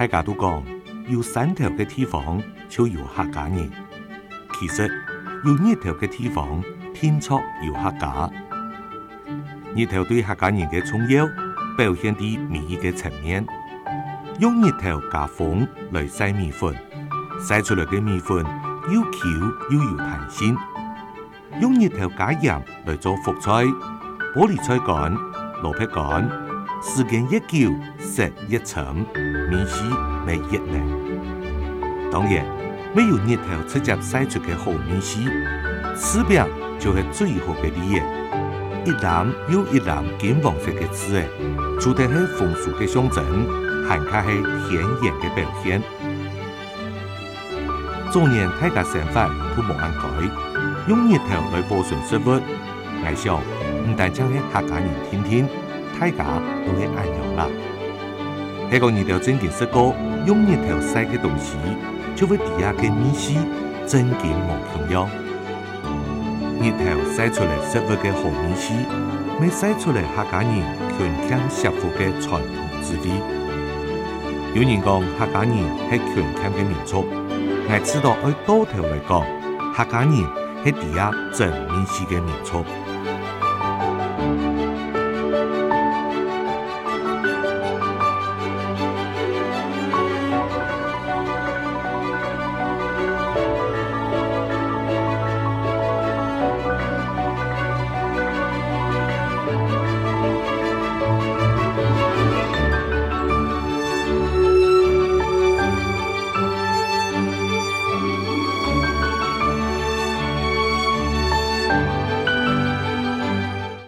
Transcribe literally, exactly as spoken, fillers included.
大家都講，有山頭个地方就有客家人。其實，有日頭个地方，定著有客家。日頭對客家人个重要，表現在每一個層面。用日頭加風來曬米粉，曬出來个米粉又Q又有彈性。用日頭加鹽來做覆菜、玻璃菜乾、蘿蔔乾，時間越久，色越深，味緒乜越濃。當然，乜有日頭直接曬出个好味緒，柿餅就係最好个例仔。一籃又一籃金黃色个柿仔，除忒係豐收个象徵，還較係田園个表現。 早年大家生活都無恁該，用日頭來保存食物。𠊎想，毋單淨係客家人定定，大家都係恁樣啦。係講日頭正經食過，用日頭曬个東西，就會知啊个味緒正經無共樣。日頭曬出來食物个好味緒，乜曬出來客家人勤儉惜福个傳統 智慧。有人講客家人係勤儉个民族，𠊎試著愛倒頭來講，客家人係知啊珍味緒个民族。